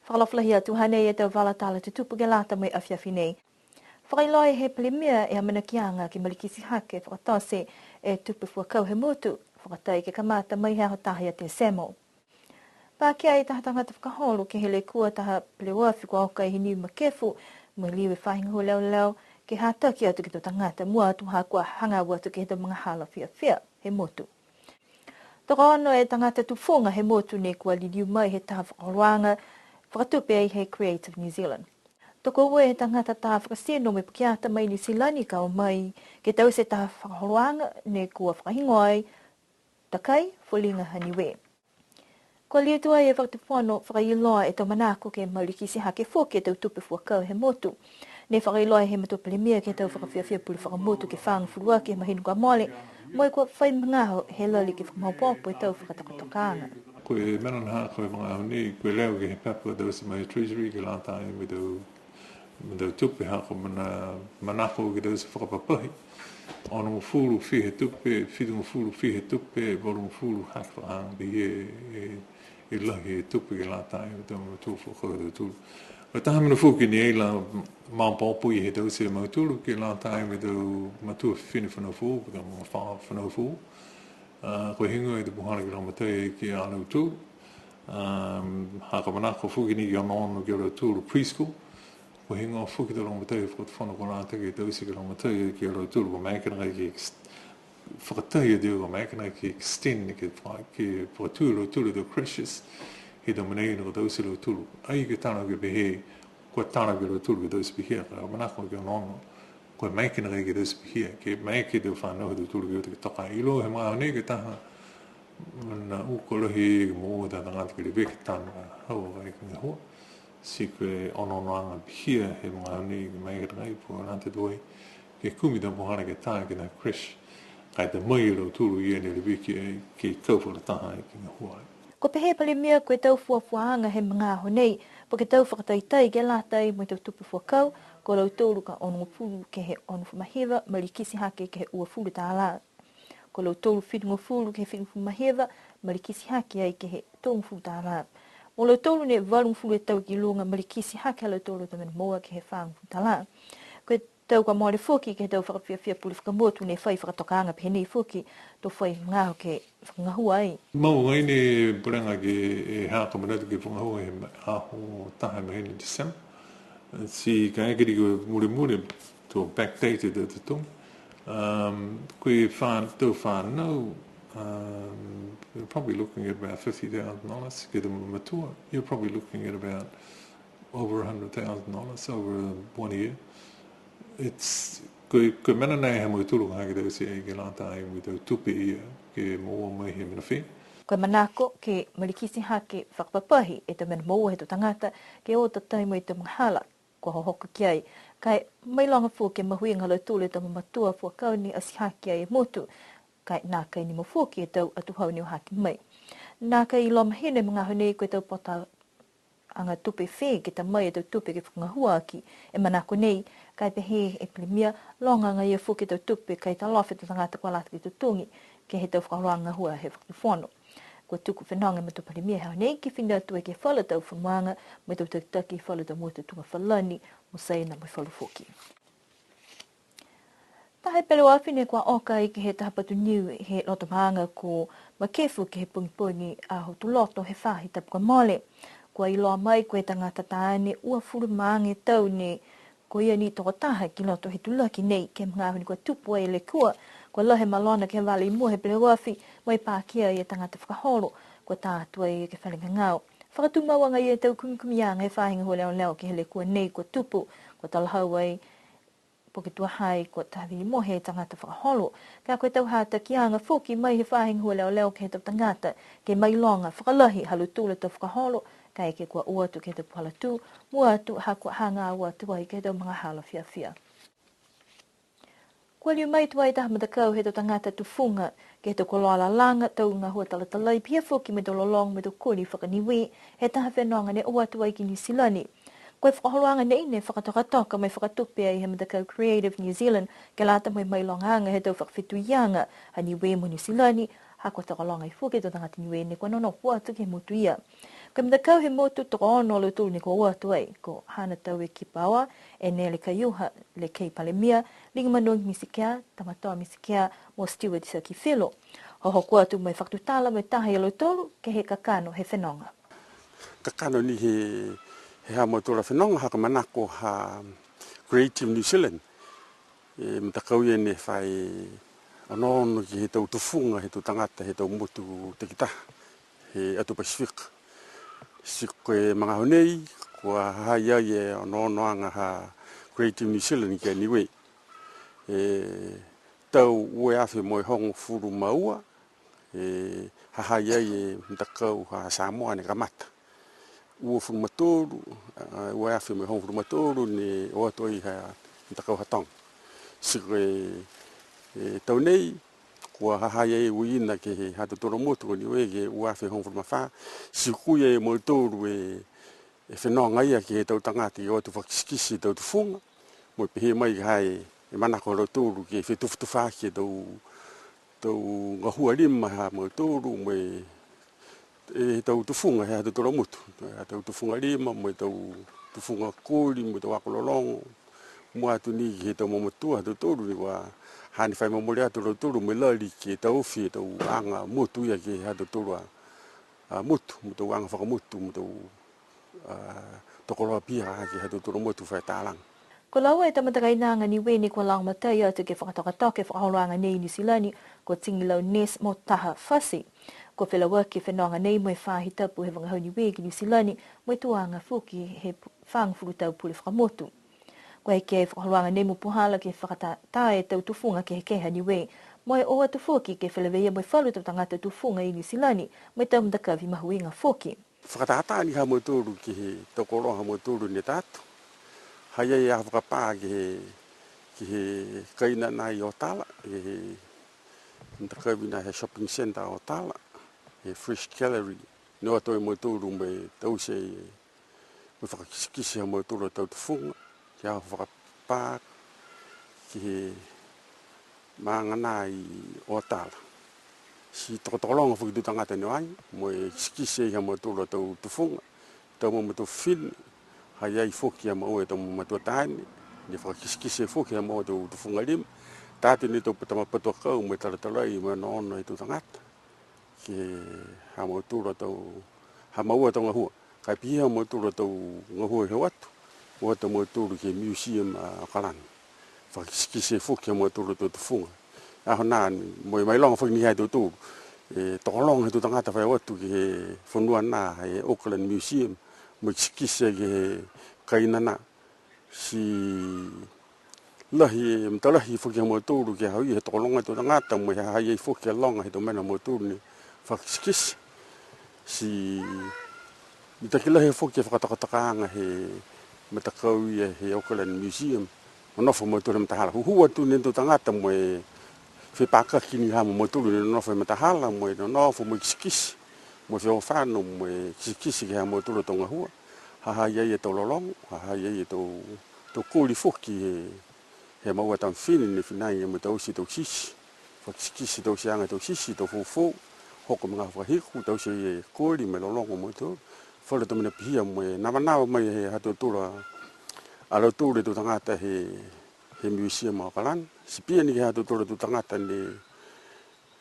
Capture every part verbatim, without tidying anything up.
Fakaalofa lahi atu, hanei e tau vala tala tutupu ke lata mo e afiafi nei. Fakailoa he Palemia e amanakiaga ke malikiti hake fakatote e tupe fuakau he motu, fakatai ke kamata mai he aho taha ia Tesemo. Pakia e taha tagata fakaholo ke he lekua taha peleoafi kua oka i Niu Makefu, mo e liu e faahi gahua leoleo ke hataki atu ke he tau tagata, mua atu ha kua hagaao atu ke he tau magahala fiafia he motu. Tokoono e tagata tufuga he motu ne kua liliu mai he taha fakaholoaga fakatupe ai he Creative New Zealand. Tokoua e tagata tā fakatino mo e pakiata mai Niu Silani ka o mai ke taute e taha fakaholoaga ne kua fakahigoa ai Takai Foliga ha Niue. Kua liu tuai e Fakatufono fakailoa e tau manako ke malikiti hake foki e tau tupe fuakau he motu. Ne fakailoa he Matua Palemia ke he tau fakafiafia pule fakamotu ke fagofulu aki he mahina kua mole, mo e kua fai magaaho he lali ke fakamaopoopo e tau fakatokatokaaga. Ko e mena na ha ko e magaaho nei, ko e leo ke he pepa ka taute mai he Treasury ke lata ai mo e tau, mo e tau tupe ha ko e mena, manako ke taute fakapapahi. Onogofulu fiha e tupe, fitugofulu fiha e tupe, valugofulu hake fakahagahaga e, e, e lahi e tupe ke lata ai mo e tau matua fuakau ha tautolu. Ko e taha mena foki ne ai la maopoopo ia he taute e mautolu ke lata ai mo e tau matua fifine fanau foou, mo e tau magafaoa fanau foou. A, ko e heigoa e tau puhala ke lagomatai ai ki a lautolu. Um, ha ko e manako foki ni ke onoono ki a lautolu preschool. Ko e heigoa foki e tau lagomatai he Fakatufono kua lata ke taute ke lagomatai ai ki a lautolu, kua maeke nākai ke ex-, fakataha ia te au kua maeke nākai ke extend, ke fa-, ke fakatū e lautolu e tau creches, he tau mena ia ne kua taute e lautolu. Ai ke tala ke pehē, kua tala ke he lautolu ke taute pihia, ka manako ke onoono, kua maeke nākai ke taute pihia, ke maeke e tau fanau ha tautolu ke ō ke toka. Iloa he magaaho nei ko e taha mena uka lahi ke moua e tau tagata ke leveki e tau mena ha ko e gahua. Ti ko e onoonoaga pihia he magaaho nei, ke maeke nākai po ke lata tuai ke kumi e tau puhala ke tā ke he creche. Ka e ta mai e lautolu ia ne leveki ai ke kau fakalataha ai ke he gahua. Kua pehē e Palemia ko e tau fuafuaaga he magaaho nei, po ke tau fakataitai ke lata ai mo e tau tupe fuakau, ko lautolu ka onogofulu ke he onogofulu ma hiva, malikiti hake ke he uafulu tālā. Ko lautolu fitugofulu ke he fitugofulu ma hiva, malikiti hake ai ke he tolugofulu tālā. Mo lautolu ne valugofulu e tau ki luga, malikiti hake ha lautolu e tau mena moua ke he fāgofulu tālā. Ko e tau kua mole foki ke he tau fakafiafia pule fakamotu ne fai fakatokaaga pehē nei foki, to fai magaaho ke fakagahua ai. Mau agaia ne pulega ke he ha ko e manatu ke fakagahua he ma-, aho taha he mahina December. Ti kaeke ke mulimuli, to backdate e tau totogi. Um, ko e fa-, tau fanau, um, you're probably looking at about fifty thousand dollars. Ke he tau matua, you're probably looking at about over a hundred thousand dollars over one year. It's, ko e, ko e mena nai ha mautolu ka hake taute ai ke lata ai mo e tau tupe ia, ke moua mai he mena fē. Ko e manako ke malikiti hake fakapapahi e tau mena moua he tau tagata, ke o tatai mo e tau magahala kua hohoko ki ai. Ka e mailoga foki e mahuiga ha lautolu e tau mamatua fuakau ne ati hake ai e motu. Ka e nākai nimo foki e tau atuhau ne o hake mai. Nākai iloa mahina he magaaho nei ko e tau pota aga tupe fē ke ta mai e tau tupe ke fakagahua aki e manako nei, ka e pehē e Palemia, loga agaia foki e tau tupe ka e talofa e tau tagata kua lata ke totogi ke he tau fakaholoaga gahua he Fakatufono. Kua tuku fenoga e Matua Palemia he aho nei ke fina atu ai ke he falu tau fonoaga mo e tau takitaki he falu tau motu tuga Falani, mo Saina mo e falu foki. Taha e peleoafi ne kua oka ai ke he taha patu niu he loto maaga ko Makefu ke he pogipogi Aho Tuloto he faahi tapu kua mole. Kua iloa mai ko e tagata taane uafulu ma aga e tau ne ko ia ni tokotaha ki loto he tulaki nei ke he magaaho ne kua tupu ai e lekua, kua lahi e malona ke he vala i mua he peleoafi mo e pakia ai e tagata fakaholo, kua tā atu ai ke he fale gagao. Fakatumau agaia e tau kumikumiaga he faahi gahua leoleo ke he lekua nei kua tupu, kua talahau ai po ke tua hai kua taha vili mohe e tagata fakaholo. Ka ko e tau hatakiaga foki mai he faahi gahua leoleo ke he tau tagata, ke mailoga fakalahi ha lautolu a tau fakaholo, kaeke kua o atu ke he tau puhala tū, mua atu ha kua hagaao atu ai ke he tau magahala fiafia. Kua liu mai tuai taha matakau he tau tagata tufuga, ke he tau koloa lalaga, tau gahua talatalai, pihia foki mo e tau lologo mo e tau koli faka-Niue, he taha fenoga ne o atu ai ki Niu Silani. Ko e fakaholoaga nei ne fakatokatoka mo e fakatupe ai he matakau Creative New Zealand, ke lata mo e mailogaaga he tau fakafetuiaga ha Niue mo Niu Silani, ha kua tokologa ai foki e tau tagata Niue ne kua nonofo atu ke he motu ia. Ko e matakau he motu tokoono a lautolu ne kua o atu ai, ko Hana Taue Kipaoa, Enele Kaiuha, Lekei Palemia, Liga Manogi Misikea, Tamatoa Misikea, mo Stewart Siakifilo. Hohoko atu mo e fakatutala mo e taha ia lautolu, ke he kakano he fenoga. Kakano ni he, he ha mautolu a fenoga, ha ko e manako ha Creative New Zealand. E matakau ia ne fai onoono ke he tau tufuga he tau tagata he tau motu takitaha he atu Pasifika. Ti ko e magaaho nei, kua ha ha i ai e onoonoaga ha Creative New Zealand ki a Niue. E tau ua e afe mo e hogofulu ma ua, e ha ha i ai e matakau ha Samoa ne kamata. Uafulu ma tolu, a, ua e afe mo e hogofulu ma tolu ne o atu ai ha matakau ha Toga. Ti ko e, e tau nei, kua ha ha i ai uiina ke he ha tautolu a motu ko Niue ke ua e afe hogofulu ma fā, ti kua i ai e mautolu e, e fenoga ia ke he tau tagata ke o atu fakakitekite e tau tufuga, mo e pehē mai ka ha e, e manako ha lautolu ke fetufatufa aki e tau tau gahua lima ha mautolu mo e, e tau tufuga he ha tautolu a motu. E tau tufuga lima mo e tau tufuga koli mo e tau ako lologo. Mua atu ni ke he tau mamatua ha tautolu ne kua hane fai momole atu a lautolu mo e lali ke taofi e tau aga motu ia ke he ha tautolu a, a motu, mo e tau aga fakamotu, mo e tau a, tokologa pihia ke he ha tautolu a motu fai talaga. Ko laua e tau matakainaga Niue ne kua lagomatai atu ke fakatokatoka e fakaholoaga nei i Niu Silani, ko Tigilau Ness mo Taha Fasi. Kua felauaki e fenoga nei mo e faahi tapu he vagahau Niue ki Niu Silani, mo e tuaga foki he pu-, fagofulu tau pule fakamotu. Kua eke e fakaholoaga nei mo puhala ke fakatātā e tau tufuga kehekehe a Niue, mo e o atu foki ke feleveia mo e falu tau tagata tufuga i Niu Silani, mo e tau matakavi mahuiga foki. Fakatātā ni ha mautolu ke he tau koloa ha mautolu ne ta atu. Ha i ai e aho fakapā ke he, ke he kaina nā i Otala, ke he matakavi nā he shopping centre Otala, he Fresh Gallery. Ne o atu ai mautolu mo e taute, mo e fakakitekite ha mautolu a tau tufuga, ke he aho fakapā, ke he maaga nā i Otala. Ti tokotokologa foki e tau tagata ne o ai, mo e kitekite ai ha mautolu a tau tufuga, tau mamatua fifine, ha i ai foki ha maua e tau mamatua taane, ne fakakitekite foki ha maua tau tufuga lima, ta atu ni e tau tama patu akau mo e talatalai mo e onoono e tau tagata. Ke he ha mautolu a tau, ha maua tau gahua. Ka e pihia ha mautolu a tau gahua he o atu, o atu a mautolu ke he museum a Okalana. Fakakitekite foki ha mautolu a tau tufuga. Aho nā, mo e mailoga foki ni ha tautolu. E tokologa he tau tagata fai o atu ke he fonua nā, he Auckland Museum, mo e kitekite ke he kaina nā. Ti lahi, matalahi foki ha mautolu ke he aho ia he tokologa e tau tagata mo e ha ha i ai foki e loga he tau mena ha mautolu ne fakakitekite. Ti mitaki lahi foki e fakatokatokaaga he matakau ia he Auckland Museum. Nonofo a mautolu he matahala. Hūhū atu ni e tau tagata mo e fepakaki ni ha mautolu ne nonofo he matahala mo e nonofo mo e kitekite. Mo e feua fano mo e kitekite ke he ha mautolu a tau gahua. Ha ha i ai e tau lologo, ha ha i ai e tau, tau koli foki he, he maua tama fifine ne finai mo e taute e tau titi. Fakakitekite e tauteaga e tau titi, tau foufou, hoko mo e gahua fakahiku, taute e koli mo e lologo mo e tau. Falu tau mena pihia mo e navanava mai he ha tautolu a, a lautolu e tau tagata he, he museum a Okalana. Ti pihia ni ke he ha tautolu a tau tagata ne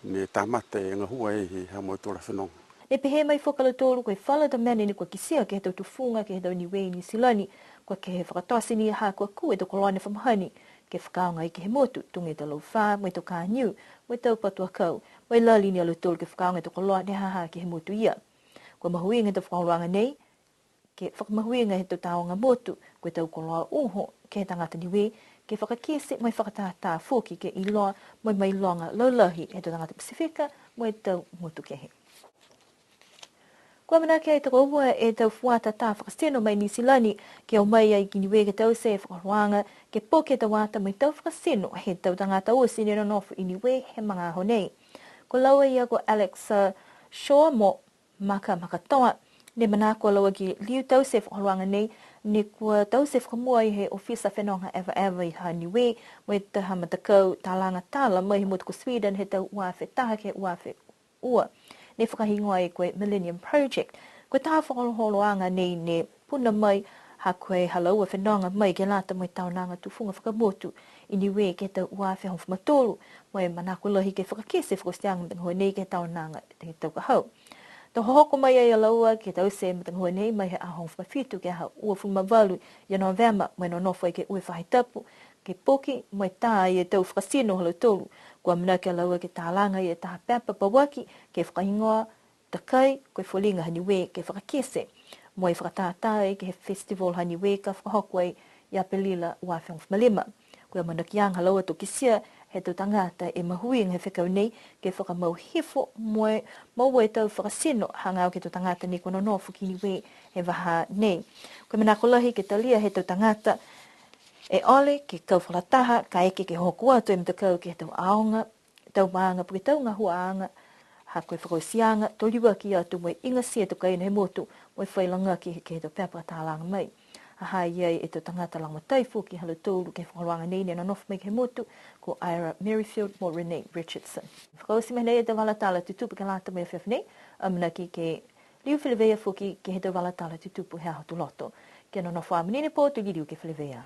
ne tamata e gahua e he ha mautolu a fenoga. Ne pehē mai foki a lautolu ko e falu a tau mena ne kua kitia ke he tau tufuga ke he tau Niue i Niu Silani, kua kehe fakatote ni ha kua kū e tau koloa ne fa mahani, ke fakaaoga ai ke he motu, tuga e tau laufā, mo e tau kā niu, mo e tau patu akau, mo e lali ni a lautolu ke fakaaoga e tau koloa ne ha ha ke he motu ia. Kua mahuiga e tau fakaholoaga nei, ke fakamahuiga he tau tāoga motu, ko e tau koloa uho, ke he tagata Niue, ke fakakite mo e fakatātā foki ke iloa mo e mailoga laulahi he tau tagata Pasifika mo e tau motu kehe. Kua amanaki e tokoua e tau fuata tā fakatino mai Niu Silani, ke o mai ai ki Niue ke taute e fakaholoaga, ke poki e tau ata mo e tau fakatino he tau tagata oti ne nonofo i Niue he magaaho nei. Ko laua ia ko Alex, uh, Shaw mo Maka Makatoa, ne manako a laua ke liu taute e fakaholoaga nei, ne kua taute fakamua ai he ofisa fenoga evaeva i ha Niue, mo e taha matakau talaga tala mai he motu ko Sweden he tau ua afe taha ke he ua afe ua. Ne fakahigoa ai ko e Millennium Project. Ko e taha fakaholoholoaga nei ne puna mai, ha ko e ha laua fenoga mai ke lata mo e taonaga tufuga fakamotu i Niue ke he tau ua afe hogofulu ma tolu, mo e manako lahi ke fakakite e fakaotiaga matagahua nei ke he taonaga he tau ka hau. To hohoko mai ai a laua ke taute e matagahua nei mai he aho hogofulu ma fitu ke he aho uafulu ma valu ia Novema, mo e nonofo ai ke ua e faahi tapu, ke poki mo e tā e tau fakatino ha lautolu. Kua amanaki a laua ke talaga e taha pepa pauaki ke fakahigoa Takai, ko e foliga ha Niue ke fakakite, mo e fakatātā ai ke he Festival ha Niue ka fakahoko ai ia Apelila ua afe hogofulu ma lima. Ko e amanakiaga ha laua to kitia he tau tagata e mahuiga he fekau nei ke fakamau hifo mo e moua e tau fakatino hagaao ke he tau tagata ne kua nonofo ki Niue he vahā nei. Ko e manako lahi ke talia he tau tagata e ole ke kau fakalataha, kaeke ke hoko atu e matakau ke he tau aoga, tau maaga po ke tau gahuaaga, ha ko e fakaotiaga, to liuaki atu mo e igatia e tau kaina he motu, mo e fai lagaki ke he tau pepa talaga mai. Ha ha i ai e tau tagata lagomatai foki ha lautolu ke he fakaholoaga nei ne nonofo mai ke he motu, ko Ira Merrifield mo Renee Richardson. Fakaoti mai nei e tau vala tala tutupu ke lata mo e afiafi nei, amanaki ke liu feleveia foki ke he tau vala tala tutupu he aho Tuloto. Kia nonofo ā, monuina e pō, to liliu ke feleveia.